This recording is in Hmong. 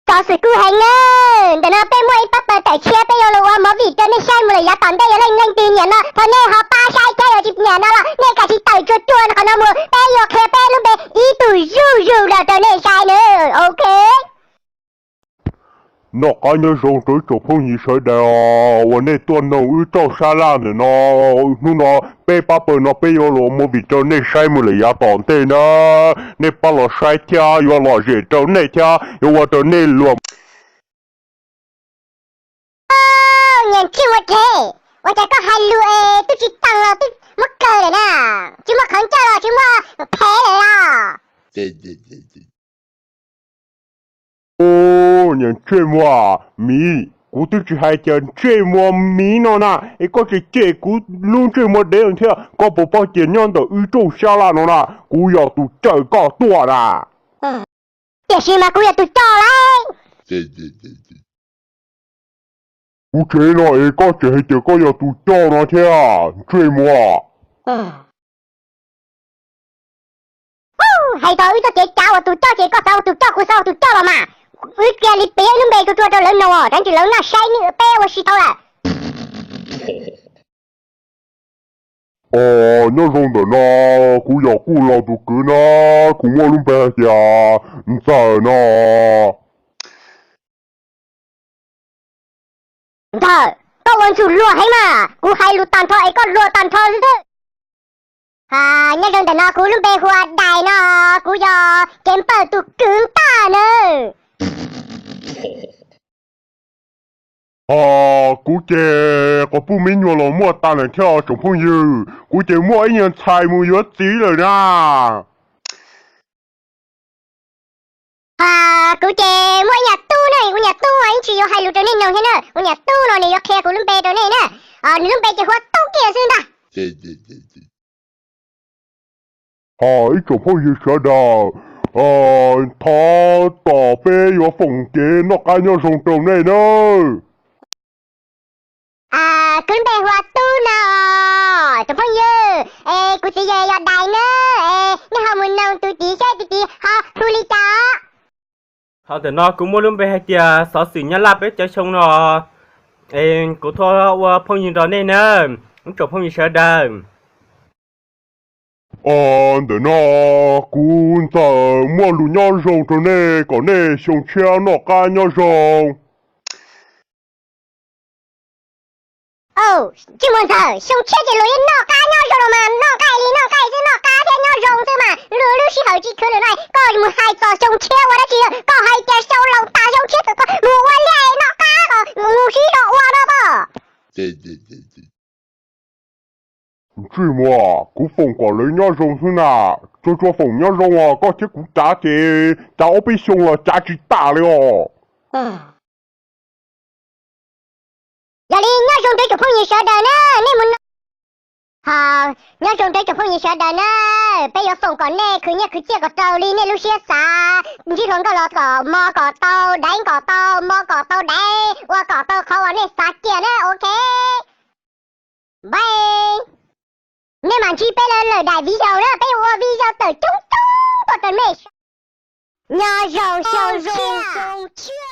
Xov xwm kub heev na. Ntawm no peb muaj ib pab pawg tawm tshiab, peb yuav los ua movie rau nej saib mus lawm yav tom ntej. Yog leej leej twg nyiam no, thov nej ho pab saib thiab, yog tsis nyiam no los nej kav tsij tawm tsuag tsuag qhov no mus, peb yuav qhia peb lub npe ib tug zuj zus los rau nej saib na. Ok. Noj qab nyob zoo rau ib tsoom phooj ywg sawv daws uas nej tuaj noog wb rauj sab laj ntawm no. Hnub no peb pab pawg no peb yuav los ua movie rau nej saib mus lawm yav tom ntej na. Nej pab los saib thiab yuav lom zem rau nej thiab yuav ua rau nej luag. Niam ntxwg muas dhev, ua cas koj hais lus es twb tsis tau los twb muab kaw lawm na. Tsis muaj qhov ncauj los tsis muaj phev lawm los. Niam ntsej muag miv, kuv twb tsis hais tias ntsej muag miv no na, es koj tseem cem kuv lub ntsej muag dev thiab. Koj puas paub tias nyob ntawm wb rooj sab laj no na, kuv yog tus caw koj tuaj na. Tiam sis mas kuv yog tus coj lauj. Kuv tsev no es koj tseem hais tias koj yog tus coj no thiab, ntsej muag. Hais txog wb txoj kev cav ua tus coj ces koj xav ua tus coj, kuv xav ua tus coj los mas. Wb cia li piav lub npe tsuag tsuag rau lawv noog, tsam ntsis lawv noj saib nws peb ua si tau lawm. Os, nyob zoo ntawm no, kuv yog Kuj Laus tus kwv no, kuv muaj lub npe hais tias Ntxawm no. Ntxawm, koj ua ntxuj luag heev mas, kuv hais lus tag nrho es koj luag tag nrho xwb. Nyob zoo ntawm no, kuv lub npe hu ua Dais no, kuv yog Kev Npawg tus kwv ntag nawb. Kuv ces quas puj me nyuam los muaj tas lawm thiab tsoom phooj ywg, kuv ces muaj ib nyuag ntxhais mus yuav txiv lawm na. Kuv ces muaj ib nyuag tub na, kuv nyuag tub ib tsis yuav hais lus rau nej noog thiab na, kuv nyuag tub no nws yuav qhia kuv lub npe rau nej na. Nws lub npe ces hu ua Tub kiag xwb ntag. Ho ib tsoom phooj ywg sawv daws, thov tom peb yuav foom kev noj qab nyob zoo rau nej nawb. Kuv lub npe hu ua Tub no, tsoom phooj ywg, es kuv txiv yog Dais na, es nej ho mus noog tus txiv saib tus txiv ho hu li cas. Ho ntawm no kuv muaj lub npe hais tias Xov Xwm Nyab Laj peb caug xyoo no, es kuv thov ua phooj ywg nrog nej na, ib tsoom phooj ywg sawv daws. Ntawm no kuv Ntxawm muaj lus nyob zoo rau nej kom nej xyoo tshiab noj qab nyob zoo. Ntsej muag Ntxawm, xyoo tshiab ces luag yeej noj qab nyob zoo los mas, noj nqaij li noj nqaij xwb, noj qab thiab nyob zoo xwb mas, luag lub sij hawm tsis khwv lawm no koj mus hais txog xyoo tshiab ua dab tsi, koj hais tias xyoo laus tas xyoo tshiab txawm koj mus ua liaj noj qab os, mus sib zog ua no pom. Ntsej muag, kuv foom kom lawv nyob zoo xwb na, tsuas tsuas foom nyob zoo os, koj thiab kuv cav ces cav ob peb xyoo los cav tsis tas li os. Yog li nyob zoo rau tsoom phooj ywg sawv daws na, nej mus no. Ho nyob zoo rau tsoom phooj ywg sawv daws na, peb yuav foom kom nej khwv nyiaj khwv txiaj kom raws li nej lub siab xav, ntsib hluas nkauj los kom mos kom tau, deev kom tau, mos kom tau deev, ua kom tau qhov uas nej xav kiag na, ok. Bye. Nej mam ntsib peb lawm daim video na, peb yuav ua video tawm coob coob tuaj rau nej. Nyob zoo xyoo tshiab.